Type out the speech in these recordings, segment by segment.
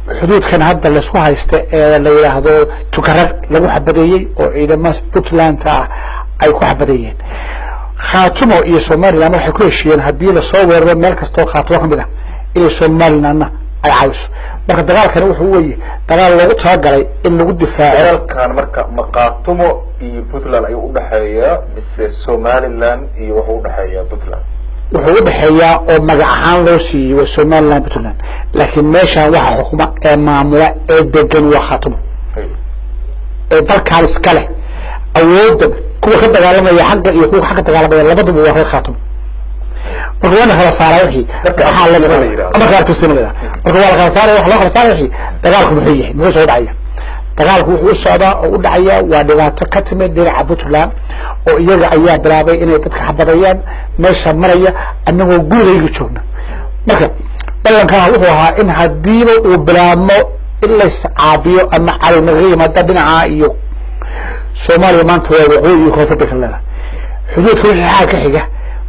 Xuduudkan hadda laysku haysta ee la yidhaahdo Tukaraq lagu xabadeeyey oo ciidamo Puntland ah ay ku xabadeeyeen. Khaatumo iyo Somaliland waxay ku heshiiyeen haddii lasoo weeraro meel kastoo Khaatumo kamid ah inay Somalilandna ay caawiso. Marka dagaalkani wuxuu weye dagaal loogu talagalay in lagu difaaco. Dagaalkan marka ma Khaatumo iyo Puntland ayuu udhexeeyaa mise Somaliland iyo wuxuu udhexeeyaa Puntland? Wuxuu udhexeeyaa oo magac ahaan loo siiyey waa Somaliland Puntland, laakiin meeshan waxa xukuma ee maamula ee degan waa Khaatumo ee dalkaan iska leh. Awoodda kuwa ka dagaalamaya xagga iyo kuwa xagga dagaalamaya labaduba waa reer Khaatumo. Marka waa la kala saaraa wixii waxaa la marka artistina la yidhahdo. Marka waa la kala saaraya, waxa loo kala saaraya wixii dagaalku muxuu yahay, muxuu soo dhacaya. Dagaalku wuxuu u socdaa oo u dhacaya waa dhibaato ka timid dhinaca Puntland oo iyaga ayaa bilaabay inay dadka xabadayaan meesha maraya annagoo gurigayga joogna. Marka ballankaa wuxuu ahaa in hadiiba uu bilaabmo in layscaabiyo ama cadow nagaga yimaada dhinaca iyo Soomaaliya, maanta waa waqooyi iyo koonfur bay kala leedahay. Xuduudka wixii xaal ka xiga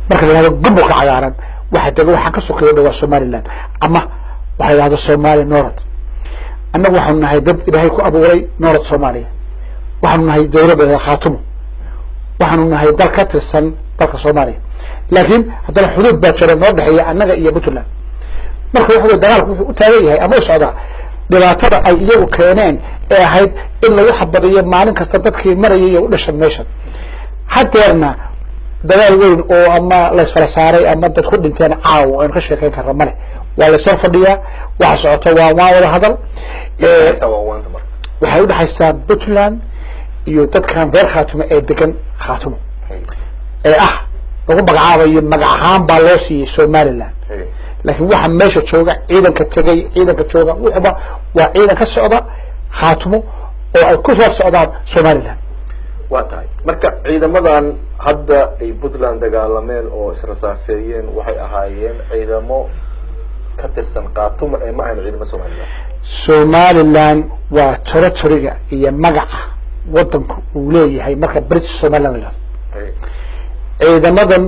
marka la yihahdo gobolka cagaaran waxa dega waxaa ka sokeeya dhawaa Somaliland ama waxa la yihahdo Somalia Norad. Annagu waxaanu nahay dad Ilaahay ku abuuray Norad Soomaaliya, waxaanu nahay dawladda Khaatumo, waxaanu nahay dal ka tirsan dalka Soomaaliya, laakiin haddana xuduud baa jira noo dhexeeya annaga iyo Puntland. Marka waxa wey dagaalku wuxuu u taagan yahay ama u socdaa dhibaatada ay iyagu keeneen ee ahayd in lagu xabadiyo maalin kasta dadkii marayay iyo u dhashan meeshan. Hadeerna dagaal weyn oo ama laysfala saaray ama dad ku dhinteen caawa aynu ka sheekeyn karna male, waa laysoo fadhiyaa, waxa socoto waa wada hadal. Waxay udhexaysaa Puntland iyo dadkan reer Khaatumo ee degan Khaatumo ee ah lagu magacaabayo magac ahaan baa loo siiyey Somaliland, laakiin waxa meesha jooga ciidanka tegay ciidanka jooga wuxuba waa ciidan ka socda Khaatumo oo ay ku soo socdaan Somaliland. Waa tahay. Marka ciidamadan hadda ay Puntland dagaalameen oo israsaaseeyeen waxay ahaayeen ciidamo ka tirsan Khaatumo ee ma ahayn ciidamo Somaliland? Somaliland waa territoryga iyo magaca wadanku uu leeyahay marka British Somaliland la yihahdo. Ciidamadan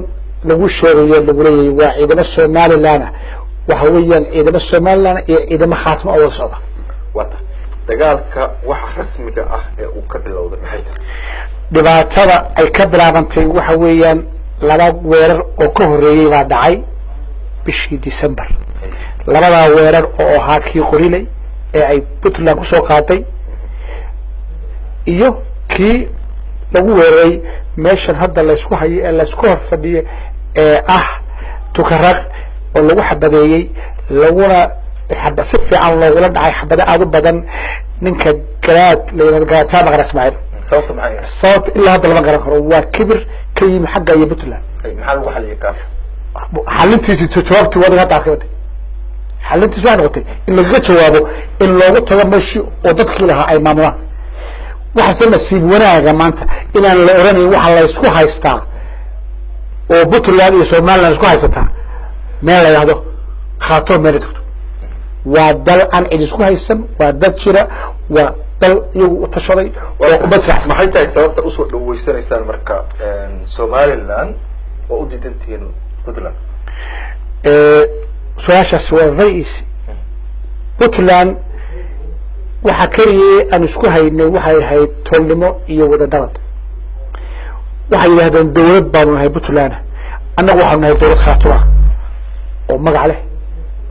lagu sheegayo lagu leeyahay waa ciidamo Somaliland ah, waxa weeyaan ciidamo Somaliland iyo ciidamo Khaatumo oo wada socda. Waa tahay. Dagaalka waxa rasmiga ah ee uu ka bilowday maxay tahay? Dhibaatada ay ka bilaabantay waxa weeyaan laba weerar oo ka horreeyey baa dhacay bishii December. Labadaa weerar oo ahaa kii Qoriley ee ay Puntland kusoo qaaday iyo kii lagu weeraray meeshan hadda laysku hayo ee laysku hor fadhiyo ee ah Tukaraq oo lagu xabadeeyey laguna si fiican loogula dhacay xabado aada u badan ninka Garaad la yihahdo Garaad Jaamac Garaad Ismaaciil. Sababta maxay ahayd? Sababta ilaa hadda lama garan karo, waa kibir ka yimi xagga iyo Puntland. Maxaa lagu xaliyay kaas? Xalintiisi jawaabtii wadiga hadda arkay, xalintiisi waxay noqotay in lagaga jawaabo in loogu tago meeshii oo dadkii lahaa ay maamulaan. Waxaase nasiib wanaaga maanta inaan la oranayn waxa laysku haystaa oo Puntland iyo Somaliland isku haysataa meel la yihahdo Khaatumo meel tagto. Waa dal aan cid isku haysan, waa dad jira, waa dal iyagu u tashaday oo ummad siraxsan. Maxay tahay sababta usoo dhaweysanaysaan marka Somaliland oo u diidantihiin Puntland? Su-aashaasi waa very easy. Puntland waxa keliya aan isku haynay waxay ahayd tolnimo iyo wada dhalad. Waxay yidhahdeen dawlad baanu nahay Puntland, annagu waxaanu nahay dawlad Khaatuma oo magac leh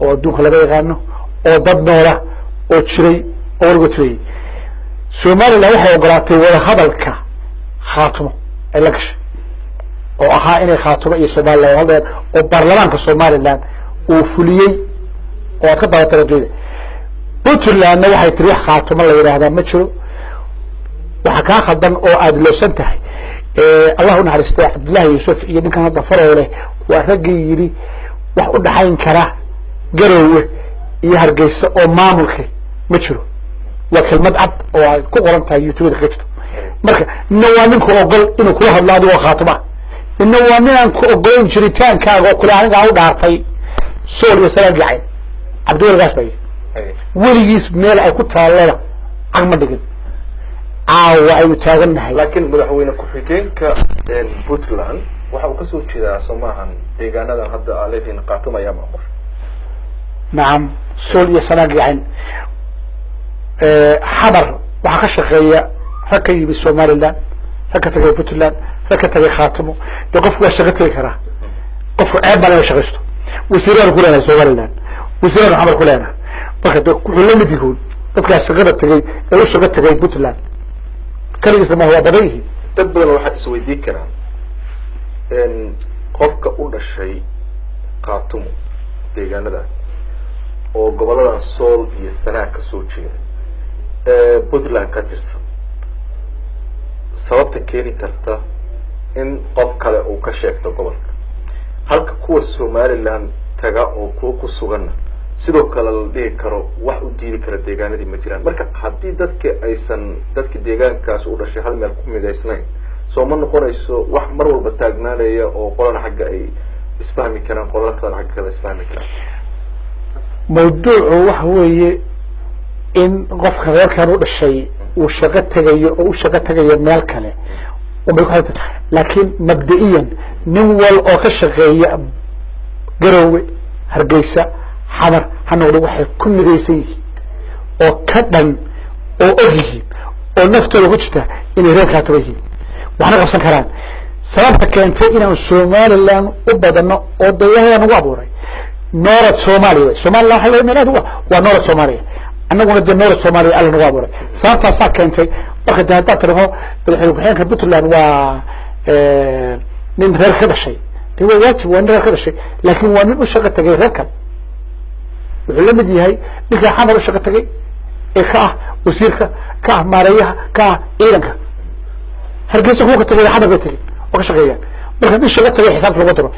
oo adduunka laga yaqaano oo dad noola oo jiray oo waligood jirayay. Somaliland waxay ogolaatay wadahadalka Khaatumo ay la gashay oo ahaa inay Khaatumo iyo Somaliland wada hadlayaan oo baarlamaanka Somaliland uu fuliyey oo aad ka dabatay adduunyada. Puntlandna waxay tiri wax Khaatumo la yidhaahdaa ma jiro, waxaa kaa khaldan oo aada loosan tahay. Allah unaxariistay Cabdullahi Yuusuf iyo ninkan hadda Faroole waa raggii yidhi wax u dhaxayn kara Garowe iyo Hargeysa oo maamulka ma jiro. Waa kelmad cad oo ay ku qoran tahay YouTubeda kaga jirto. Marka nina waa ninku ogol inuu kula hadlo adigoo Khaatuma, nina waa ninaan ku ogolayn jiritaankaaga oo kule anigaa u dhaartay sool iyo salaad gacayn. Cabdiweligaas baa yidhi weligiis meel ay ku taallana cag ma dhigin. Caawa aynu taagannahay. Laakiin madaxweyne ku-xigeenka Puntland waxa uu kasoo jeedaa soo maahan deegaanadan hadda aa leedihiin Khaatumo ayaa maamusha? Nacam, sool iyo sanaag gacayn. Xamar waxaa ka shaqeeya rag ka yimi Somaliland, rag ka tagay Puntland, rag ka tagay Khaatimo. Dee qofku waa shaqo tegi karaa, qofku ceeb baa laga shaqaysto. Wasiiraan ku leenahay Somaliland, wasiiraan Xamar ku leenahay. Marka de wuxuu la mid yihiin dadkaa shaqada tegay ee u shaqo tegay Puntland, kaligiisna maaha, waa badan yihiin. Dad badan waxay isweydiin karaan qofka u dhashay Khaatumo, deegaanadaas oo goboladan Sool iyo Sanaag ka soo jeeda ee Puntland ka tirsan, sababta keeni karta in qof kale uu ka sheegto gobolka, halka kuwa Somaliland taga oo kuwa ku suganna sidoo kale la dhihi karo wax u diidi kara deegaanadii ma jiraan. Marka haddii dadka aysan dadka deegaankaas u dhashay hal meel ku midaysnayn, soo ma noqonayso wax mar walba taagnaanaya oo qolana xagga ay isfahmi karaan, qolana kalena xagga kale isfahmi karaan? Mawduucu waxa weeye in qofka reerkan u dhashay uu shaqo tegayo oo u shaqo tegayo meel kale unbay ku xirta, laakiin mabda'iyan nin wal oo ka shaqeeya Garowe, Hargeysa, Xamar ha noqdo, waxay ku midaysan yihiin oo ka dhan oo og yihiin oo naftooda ku jirta inay reer Khaatuma yihiin, waxna qabsan karaan. Sababta keentay inaan Somaliland u badano oo dawlaha nagu abuuray north Somalia wey. Somaliland waxa meel aad u waa north Somalia, annaguna dee north Somalia Alla nagu abuuray, sababtaasaa keentay. Marka de haddaad tiraho madaxweyne ku-xigeenka Puntland waa nin reer ka dhashay, de waa waajib, waa nin reer ka dhashay, laakin waa nin u shaqo tagay reerkan. Wuxuu la mid yahay ninka Xamar u shaqo tagay ee ka ah wasiirka, ka ah maareeyaha, ka ah ciidanka. Hargeysa kuwa ka tagay, Xamar bay tegay oo ka shaqeeyaan. Marka nin shaqo tagay xisaabta lagu daro.